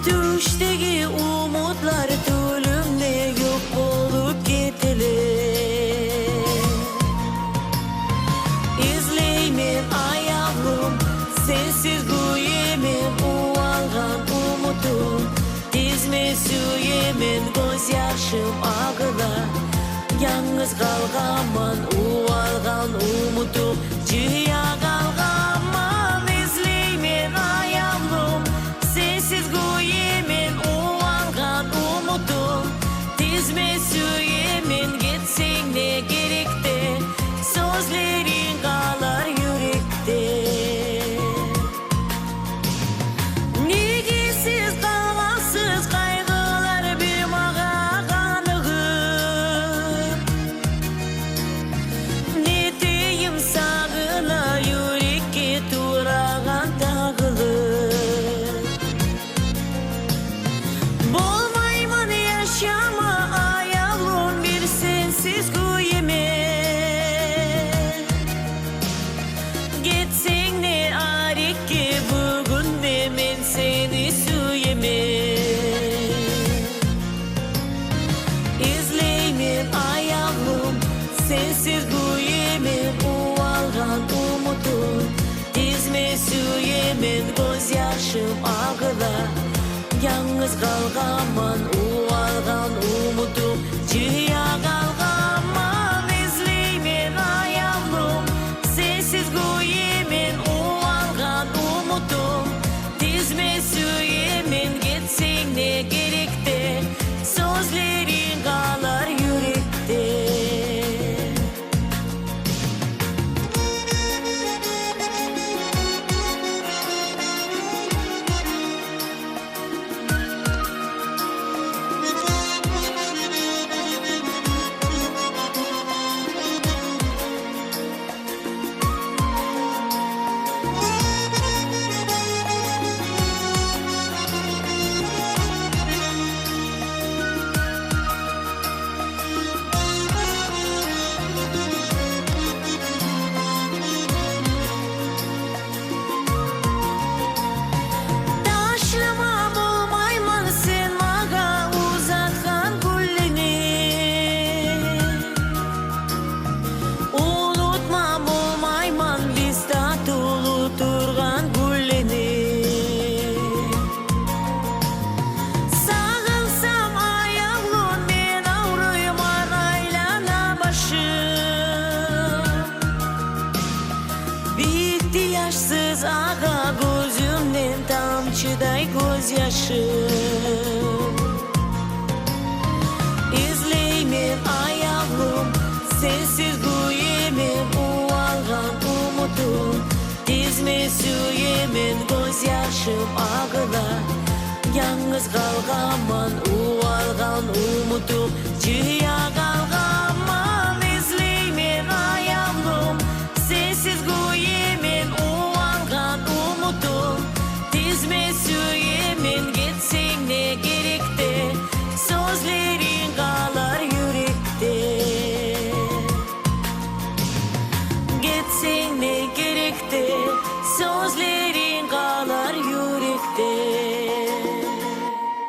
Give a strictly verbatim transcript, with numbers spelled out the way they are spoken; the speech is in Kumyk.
Тюшдеги умутлар тюлюмде ёкъ болуп гетелер. Излеймен, аявлум, сенсиз гюемен, увалгъан умутум. Тизме сюемен, гёз яшым агъыла. Янгыз къалгъанман, увалгъан умутум. Жыя къалгъанман, излеймен, аявлум, сенсиз гюемен, увалгъан умутум. Тизме сюемен, гетсенг не герекде, сёзлеринг къалар юрекде. Неге сиз къалгъансыз къайгъылар бир магъа къаныгъып? Не этейим, сагъына юрекге турагъан тагъылып. Болмайман яшама, аявлум, бир сенсиз гюемен. Гетсенг не арекге, бугюн де мен сени сюемен. Излеймен, аявлум, сенсиз гюемен, увалгъан умутум. Тизме сюемен, гёз яшым агъыла. Янгыз къалгъанман, увалгъан умутум. Жыя къалгъанман, излеймен, аявлум, сенсиз гюемен, увалгъан умутум. Тизме сюемен, гетсенг не герекде, сёзлеринг къалар юрекде. Ташлама болмайман сен магъа узатгъан гюллени. Унутма болмайман биз татывлу тургъан гюллени. Сагъынсам, аявлум, мен авруйман, айлана башым. Битди яшсыз агъа гёзюмден тамчыдай гёз яшым. Излеймен, аявлум, сенсиз гюемен, увалгъан умутум. Тизме сюемен, гёз яшым агъыла. Янгыз къалгъанман, увалгъан умутум. Жыя